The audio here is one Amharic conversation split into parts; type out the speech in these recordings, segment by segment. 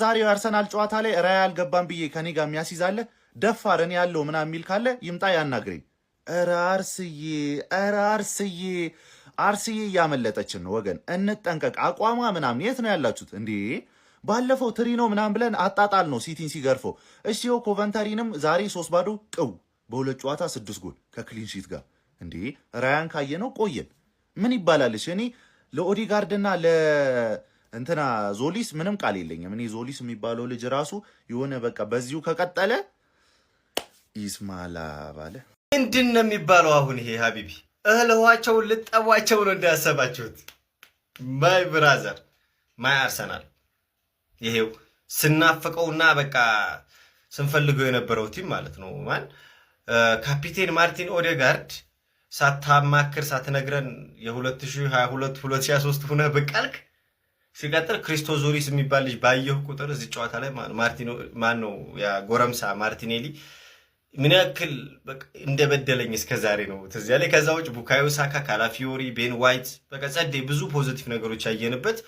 በዛሬው የአርሰናል ጨዋታ ላይ ራያ አልገባም ብዬ ከኔ ጋር የሚያስይዛለ ደፋር እኔ ያለው ምናምን የሚል ካለ ይምጣ ያናግረኝ። ኧረ አርስዬ፣ ኧረ አርስዬ፣ አርስዬ እያመለጠችን ነው ወገን፣ እንጠንቀቅ። አቋሟ ምናምን የት ነው ያላችሁት እንዴ? ባለፈው ትሪ ነው ምናምን ብለን አጣጣል ነው ሲቲን ሲገርፈው። እሺ ይኸው ኮቨንተሪንም ዛሬ 3-0 ቅው፣ በሁለት ጨዋታ ስድስት ጎል ከ clean sheet ጋር። እንዴ ራያን ካየ ነው ቆየን። ምን ይባላል? እሺ እኔ ለኦዲጋርድና ለእንትና ዞሊስ ምንም ቃል የለኝም። እኔ ዞሊስ የሚባለው ልጅ ራሱ የሆነ በቃ በዚሁ ከቀጠለ ይስማላ ባለ። ምንድን ነው የሚባለው አሁን? ይሄ حبيبي እህል ውሃቸውን ልጠቧቸው ነው እንዳያሰባችሁት። My brother, my አርሰናል፣ ይሄው ስናፍቀውና በቃ ስንፈልገው የነበረው team ማለት ነው። ማን ካፒቴን ማርቲን ኦዴጋርድ ሳታማክር ሳትነግረን የ2022 2023 ሁነህ ብቅ አልክ። ሲቀጥል ክሪስቶ ዞሊስ የሚባል ልጅ ባየሁ ቁጥር እዚህ ጨዋታ ላይ ማን ነው ያ ጎረምሳ ማርቲኔሊ ምን ያክል እንደበደለኝ እስከ ዛሬ ነው ትዝ ያለኝ። ከዛ ውጭ ቡካዮ ሳካ፣ ካላፊዮሪ፣ ቤን ዋይት በቃ ጸዴ ብዙ positive ነገሮች ያየንበት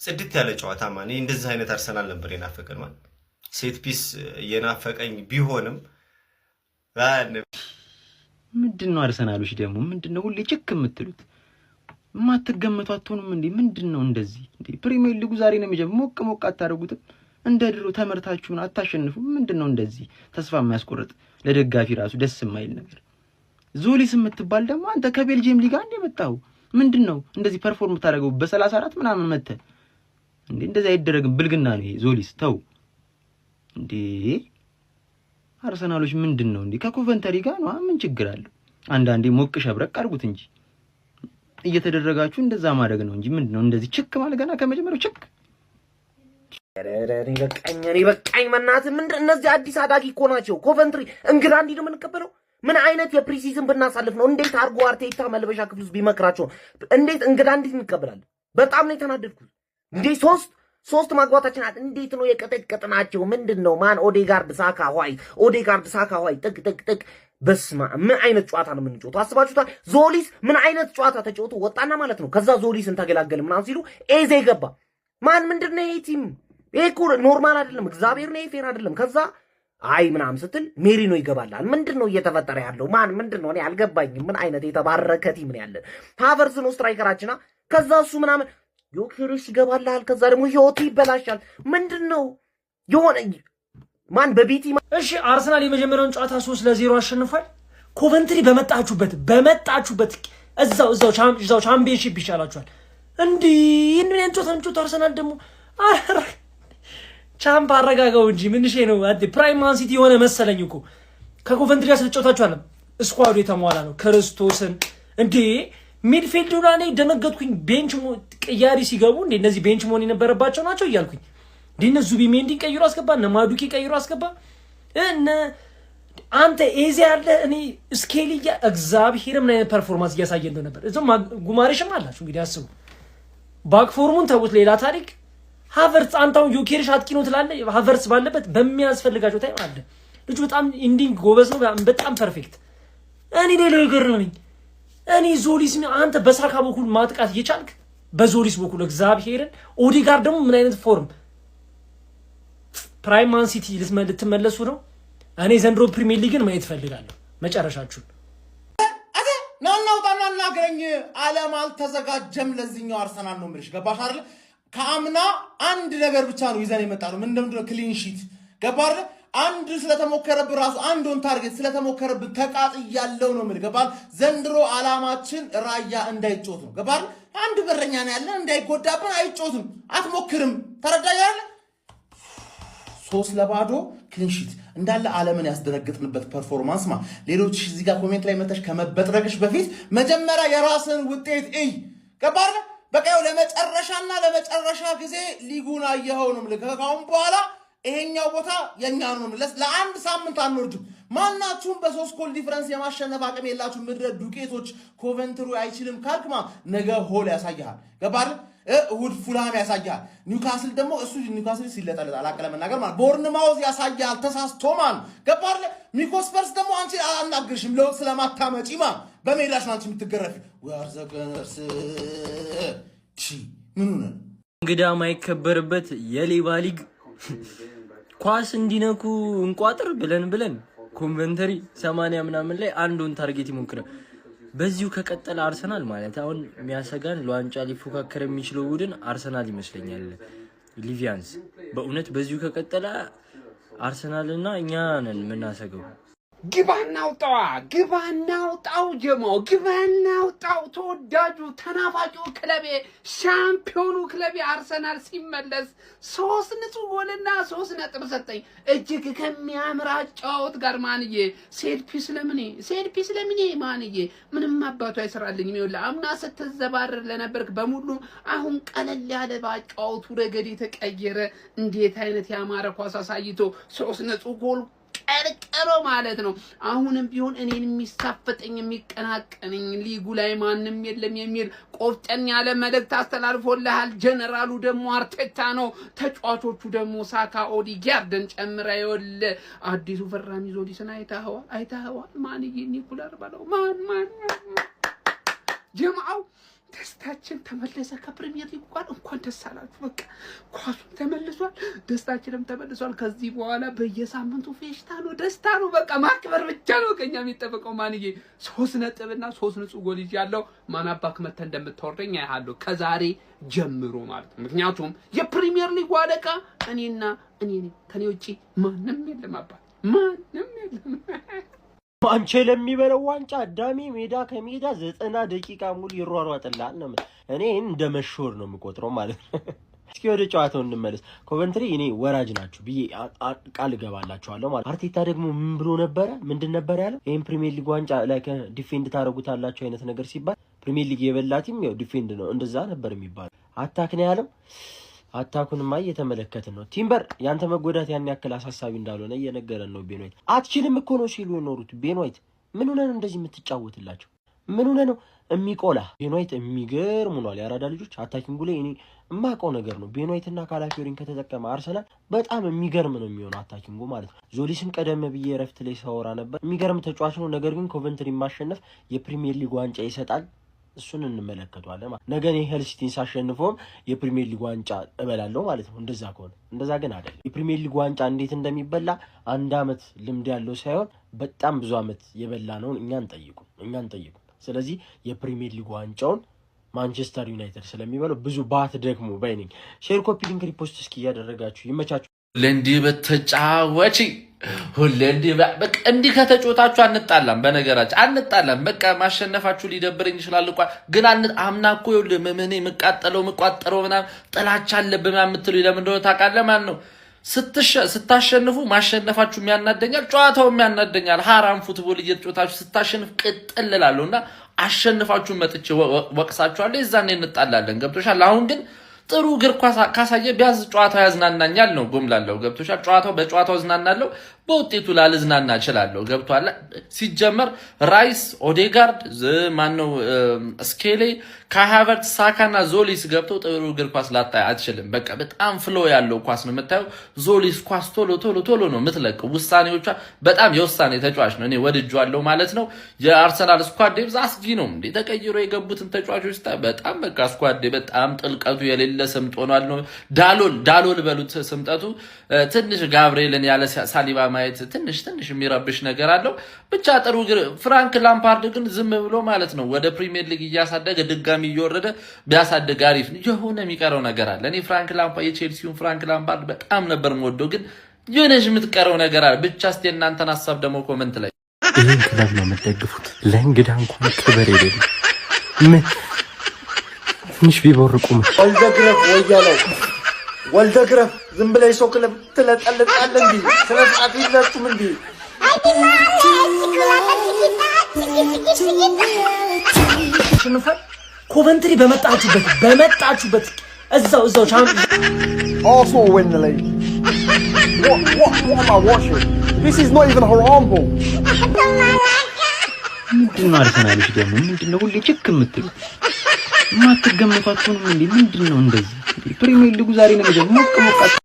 ጽድት ያለ ጨዋታ። Man፣ እንደዚህ አይነት አርሰናል ነበር የናፈቀን። Man፣ set piece እየናፈቀኝ ቢሆንም ምንድን ነው አርሰናሎች ደግሞ ምንድን ነው ሁሌ ችክ የምትሉት? የማትገመቱ አትሆኑም እንዴ? ምንድን ነው እንደዚህ እንዴ? ፕሪሚየር ሊጉ ዛሬ ነው የሚጀምር። ሞቅ ሞቅ አታደርጉትም? እንደ ድሮ ተመርታችሁን አታሸንፉም? ምንድን ነው እንደዚህ ተስፋ የሚያስቆርጥ፣ ለደጋፊ ራሱ ደስ የማይል ነገር? ዞሊስ የምትባል ደግሞ አንተ ከቤልጅየም ሊጋ እንደ የመጣው ምንድን ነው እንደዚህ perform የምታደርገው? በ34 ምናምን መተህ እንዴ? እንደዚህ አይደረግም። ብልግና ነው ይሄ። ዞሊስ ተው እንዴ! አርሰናሎች ምንድን ነው እንዴ? ከኮቨንተሪ ጋር ነው፣ ምን ችግር አለው? አንዳንዴ ሞቅ ሸብረቅ አድርጉት እንጂ፣ እየተደረጋችሁ እንደዛ ማድረግ ነው እንጂ ምንድን ነው እንደዚህ ችክ ማለት? ገና ከመጀመሪያው ችክ። እኔ በቃኝ፣ እኔ በቃኝ። በእናትህ ምንድን እነዚህ አዲስ አዳጊ እኮ ናቸው። ኮቨንትሪ እንግዳ እንዲህ ነው የምንቀበለው? ምን አይነት የ pre-season ብናሳልፍ ነው? እንዴት አድርጎ አርቴታ መልበሻ ክፍል ውስጥ ቢመክራቸው? እንዴት እንግዳ እንዴት እንቀበላለን? በጣም ነው የተናደድኩት። እንዴ ሶስት ሶስት ማግባታችን እንዴት ነው የቀጠቀጥናቸው? ምንድን ነው man? ኦዴጋርድ፣ ሳካ፣ ዋይ ኦዴጋርድ፣ ሳካ፣ ዋይ ጥቅ ጥቅ ጥቅ። በስማ ምን አይነት ጨዋታ ነው የምንጫወተው? አስባችሁታል? ዞሊስ ምን አይነት ጨዋታ ተጫውቶ ወጣና ማለት ነው። ከዛ ዞሊስን ተገላገል ምናምን ሲሉ ኤዜ ገባ። Man፣ ምንድን ነው ይሄ team? ይሄ እኮ normal አይደለም። እግዚአብሔር ነው፣ fair አይደለም። ከዛ አይ ምናምን ስትል ሜሪኖ ይገባላል። ምንድን ነው እየተፈጠረ ያለው? Man፣ ምንድን ነው? እኔ አልገባኝም። ምን አይነት የተባረከ team ነው ያለን? ሃቨርዝ ነው striker ኣችና ከዛ እሱ ምናምን ዮኬሬሽ ይገባልሃል። ከዛ ደግሞ ህይወቱ ይበላሻል። ምንድን ነው የሆነ man በቢቲ እሺ፣ አርሰናል የመጀመሪያውን ጨዋታ 3-0 አሸንፏል። ኮቨንትሪ በመጣችሁበት በመጣችሁበት እዛው እዛው እዛው ቻምፒየንሺፕ ይሻላችኋል። እንዲህ ምን አይነት ጨዋታ ነው? አርሰናል ደግሞ champ አረጋጋው እንጂ ምንሼ ነው? Prime ማን ሲቲ የሆነ መሰለኝ እኮ። ከኮቨንትሪ ጋር ስለተጫወታችሁ አለም squad ኡ የተሟላ ነው። ክርስቶስን እንዴ midfield ኡ ላይ እኔ ደነገጥኩኝ። Bench ቅያሪ ሲገቡ እንዴ እነዚህ bench መሆን የነበረባቸው ናቸው እያልኩኝ፣ እንዴ እነ ዙቢሜንዲን ቀይሮ አስገባ፣ እነ ማዱኪ ቀይሮ አስገባ፣ እነ አንተ ኤዜ አለ። እኔ ስኬሊ እግዚአብሔር ምን አይነት performance እያሳየ እንደነበር እዛው ጉማሬሽም አላችሁ። እንግዲህ አስቡ። Back four ኡን ተውት፣ ሌላ ታሪክ። ሃቨርትስ አንታውን ዮኬሬሽ አጥቂ ነው ትላለህ። ሃቨርትስ ባለበት በሚያስፈልጋቸው time አለ። ልጁ በጣም ending ጎበዝ ነው፣ በጣም perfect። እኔ ሌላው የገረመኝ እኔ ዞሊስ፣ አንተ በሳካ በኩል ማጥቃት እየቻልክ በዞሊስ በኩል እግዚአብሔርን። ኦዲጋርድ ደግሞ ምን አይነት form! Prime ማን ሲቲ ልትመለሱ ነው። እኔ ዘንድሮ ፕሪሚየር ሊግን ማየት ፈልጋለሁ መጨረሻችሁን። ናና ውጣና አናግረኝ። ዓለም አልተዘጋጀም ለዚህኛው አርሰናል ነው የምልሽ። ገባሽ አይደል? ከአምና አንድ ነገር ብቻ ነው ይዘን የመጣ ነው። ምን እንደምንድነው? Clean sheet። ገባ አይደል? አንድ ስለተሞከረብን ራሱ አንድ on target ስለተሞከረብን ተቃጥያለው ነው የምልህ። ገባህ? ዘንድሮ አላማችን ራያ እንዳይጮት ነው። ገባህ? አንድ በረኛ ነው ያለን፣ እንዳይጎዳብን አይጮትም፣ አትሞክርም። ተረዳኝ አይደል? 3-0 clean sheet እንዳለ ዓለምን ያስደነግጥንበት performance ማ። ሌሎች እዚህ ጋር comment ላይ መተሽ ከመበጥረቅሽ በፊት መጀመሪያ የራስን ውጤት እይ። ገባህ አይደል? በቃ ያው ለመጨረሻና ለመጨረሻ ጊዜ ሊጉን አየኸው ነው የምልህ። ከአሁን በኋላ ይሄኛው ቦታ የኛ ነው የምልህ። ለአንድ ሳምንት አንወርድም። ማናችሁም በ3 goal difference የማሸነፍ አቅም የላችሁ ምድረ ዱቄቶች። ኮቨንትሩ አይችልም ካልክማ ነገ ሆል ያሳይሃል። ገባህ አይደል? እሑድ ፉልሃም ያሳያል። ኒውካስል ደግሞ እሱ ኒውካስል ሲለጠለጥ አላቀ ለመናገር ማለት ቦርንማውዝ ያሳያል። ተሳስቶ ማለት ገባህ አይደል? ሚኮስፐርስ ደግሞ አንቺ አናግርሽም ለውጥ ስለማታመጪ ማለት በሜዳሽ ነው አንቺ የምትገረፊ። We are the Gunners። ምን ሆነ? እንግዳ ማይከበርበት የሌባ ሊግ ኳስ እንዲነኩ እንቋጥር ብለን ብለን ኮቨንትሪ 80 ምናምን ላይ አንዱን target ይሞክራል። በዚሁ ከቀጠለ አርሰናል ማለት አሁን የሚያሰጋን ለዋንጫ ሊፎካከር የሚችለው ቡድን አርሰናል ይመስለኛል። ሊቪያንስ በእውነት በዚሁ ከቀጠለ አርሰናልና እኛ ነን የምናሰገው። ግባና አውጣዋ፣ ግባና አውጣው፣ ጀማው ግባና አውጣው። ተወዳጁ ተናፋቂው ክለቤ፣ ሻምፒዮኑ ክለቤ አርሰናል ሲመለስ 3 ንጹህ ጎልና 3 ነጥብ ሰጠኝ። እጅግ ከሚያምር አጨዋወት ጋር ማንዬ። Set piece ለምኔ፣ set piece ለምኔ ማንዬ፣ ምንም አባቱ አይሰራልኝም። ይኸውልህ አምና ስትዘባረር ለነበርክ በሙሉ አሁን ቀለል ያለ በአጨዋወቱ ረገድ የተቀየረ እንዴት አይነት ያማረ ኳስ አሳይቶ 3 ንጹህ ጎል ቀርቀሮ ማለት ነው። አሁንም ቢሆን እኔን የሚሳፈጠኝ የሚቀናቀነኝ ሊጉ ላይ ማንም የለም የሚል ቆፍጠን ያለ መልእክት አስተላልፎልሃል። ጀነራሉ ደግሞ አርቴታ ነው። ተጫዋቾቹ ደግሞ ሳካ፣ ኦዲጋርድን ጨምረ ይኸውልህ አዲሱ ፈራሚ ዞሊስን አይተኸዋል? አይተኸዋል? ማንዬ ኒኩለር በለው ማን ማን ጀማዓው ደስታችን ተመለሰ። ከፕሪሚየር ሊጉ ጋር እንኳን ደስ አላችሁ። በቃ ኳሱም ተመልሷል፣ ደስታችንም ተመልሷል። ከዚህ በኋላ በየሳምንቱ ፌሽታ ነው፣ ደስታ ነው። በቃ ማክበር ብቻ ነው ከኛ የሚጠበቀው። ማንዬ 3 ነጥብና 3 ንጹህ ጎል ይዣለሁ። ማን አባክ መተህ እንደምታወርደኝ አያለሁ ከዛሬ ጀምሮ ማለት ነው። ምክንያቱም የፕሪሚየር ሊጉ አለቃ እኔና እኔ ነኝ። ከኔ ውጪ ማንም የለም አባት፣ ማንም የለም። አንቼ ለሚበለው ዋንጫ አዳሚ ሜዳ ከሜዳ 90 ደቂቃ ሙሉ ይሯሯጥልሃል ነው። እኔ እንደ መሾር ነው የምቆጥረው ማለት ነው። እስኪ ወደ ጨዋታው እንመለስ። ኮቨንትሪ እኔ ወራጅ ናችሁ ብዬ ቃል እገባላችኋለሁ ማለት። አርቴታ ደግሞ ምን ብሎ ነበረ? ምንድን ነበር ያለው? ይሄን ፕሪሚየር ሊግ ዋንጫ like defend ታደርጉታላችሁ አይነት ነገር ሲባል ፕሪሚየር ሊግ የበላ team ያው defend ነው እንደዛ ነበር የሚባለው። Attack ነው ያለው። Attack ኡንማ እየተመለከትን ነው። ቲምበር ያንተ መጎዳት ያን ያክል አሳሳቢ እንዳልሆነ እየነገረን ነው። ቤን ዋይት አትችልም እኮ ነው ሲሉ የኖሩት። ቤን ዋይት ምን ሆነህ ነው እንደዚህ የምትጫወትላቸው? ምን ሆነህ ነው የሚቆላ? ቤን ዋይት የሚገርም ሆኗል። የአራዳ ልጆች attacking ኡ ላይ እኔ የማውቀው ነገር ነው። ቤን ዋይት እና ካላፊዮሪን ከተጠቀመ አርሰናል በጣም የሚገርም ነው የሚሆነው attacking ኡ ማለት ነው። ዞሊስን ቀደም ብዬ እረፍት ላይ ሳወራ ነበር። የሚገርም ተጫዋች ነው። ነገር ግን ኮቨንትሪ ማሸነፍ የፕሪሚየር ሊግ ዋንጫ ይሰጣል። እሱን እንመለከተዋለን ማለት ነገ እኔ ሄል ሲቲን ሳሸንፈውም የፕሪሚየር ሊግ ዋንጫ እበላለሁ ማለት ነው። እንደዛ ከሆነ እንደዛ ግን አይደለም። የፕሪሚየር ሊግ ዋንጫ እንዴት እንደሚበላ አንድ አመት ልምድ ያለው ሳይሆን በጣም ብዙ አመት የበላ ነው እኛን ጠይቁ እኛን ጠይቁ። ስለዚህ የፕሪሚየር ሊግ ዋንጫውን ማንቸስተር ዩናይትድ ስለሚበላው ብዙ ባት ደግሞ ባይነኝ። Share፣ copy link፣ repost እስኪ እያደረጋችሁ ይመቻችሁ። ሁሌ እንዲህ ብትጫወቺ፣ ሁሌ እንዲህ በቃ እንዲህ ከተጫወታችሁ አንጣላም። በነገራችን አንጣላም። በቃ ማሸነፋችሁ ሊደብረኝ ይችላል እኮ ግን አምና እኮ ይኸውልህ ምን የምቃጠለው የምቋጠረው ምናምን ጥላቻ አለብህ ምናምን የምትሉኝ ለምን እንደሆነ ታውቃለህ? ማን ነው ስታሸንፉ ማሸነፋችሁ የሚያናደኛል፣ ጨዋታው የሚያናደኛል። ሀራም football እየተጫወታችሁ ስታሸንፍ ቅጥል እላለሁ እና አሸንፋችሁ መጥቼ ወቅሳችኋለሁ። የዛኔ እንጣላለን። ገብቶሻል? አሁን ግን ጥሩ እግር ኳስ ካሳየ ቢያንስ ጨዋታው ያዝናናኛል ነው ጎምላለው። ገብቶሻል? ጨዋታው በጨዋታው ዝናናለሁ፣ በውጤቱ ላልዝናና እችላለሁ። ገብቶሃል? ሲጀመር ራይስ፣ ኦዴጋርድ፣ ማነው ስኬሌ፣ ካይ ሳካና ዞሊስ ገብተው ጥሩ እግር ኳስ ላታይ አትችልም። በቃ በጣም flow ያለው ኳስ ነው የምታየው። ዞሊስ ኳስ ቶሎ ቶሎ ቶሎ ነው የምትለቀው። ውሳኔዎቿ በጣም የውሳኔ ተጫዋች ነው። እኔ ወድጄዋለሁ ማለት ነው። የአርሰናል squad depth አስጊ ነው እንዴ! ተቀይሮ የገቡትን ተጫዋቾች በጣም በቃ squad በጣም ጥልቀቱ የሌለ ስምጥ ሆኗል ነው። ዳሎል ዳሎል በሉት ስምጠቱ ትንሽ ጋብርኤልን ያለ ሳሊባ ማየት ትንሽ ትንሽ የሚረብሽ ነገር አለው። ብቻ ጥሩ ፍራንክ ላምፓርድ ግን ዝም ብሎ ማለት ነው ወደ ፕሪሚየር ሊግ እያሳደገ ድጋሚ እየወረደ ቢያሳድግ አሪፍ ነው። የሆነ የሚቀረው ነገር አለ። እኔ ፍራንክ ላምፓርድ የቼልሲውን ፍራንክ ላምፓርድ በጣም ነበር የምወደው፣ ግን የሆነች የምትቀረው ነገር አለ። ብቻ እስኪ የእናንተን ሀሳብ ደግሞ comment ላይ። ይህን ክለብ ነው የምትደግፉት። ለእንግዳ እንኳን ክብር የሌለው ምን ትንሽ ቢቦርቁም ወልደግረፍ ወያለው ወልደግረፍ ዝም ብለህ የሰው ክለብ ትለጠልጣለህ እንዴ? ስነ ስርዓት የላችሁም እንዴ? ሽንፋል ኮቨንትሪ በመጣችሁበት በመጣችሁበት እዛው እዛው Arsenal win the league. What am I watching? This is not even haram ball. ምንድነው አርሰናሎች ደግሞ ምንድነው ሁሌ ችክ የምትሉት? የማትገመቱ አትሆኑም እንዴ? ምንድነው እንደዚህ? ፕሪሚየር ሊጉ ዛሬ ነው የሚጀምረው። ሞቅ ሞቅ።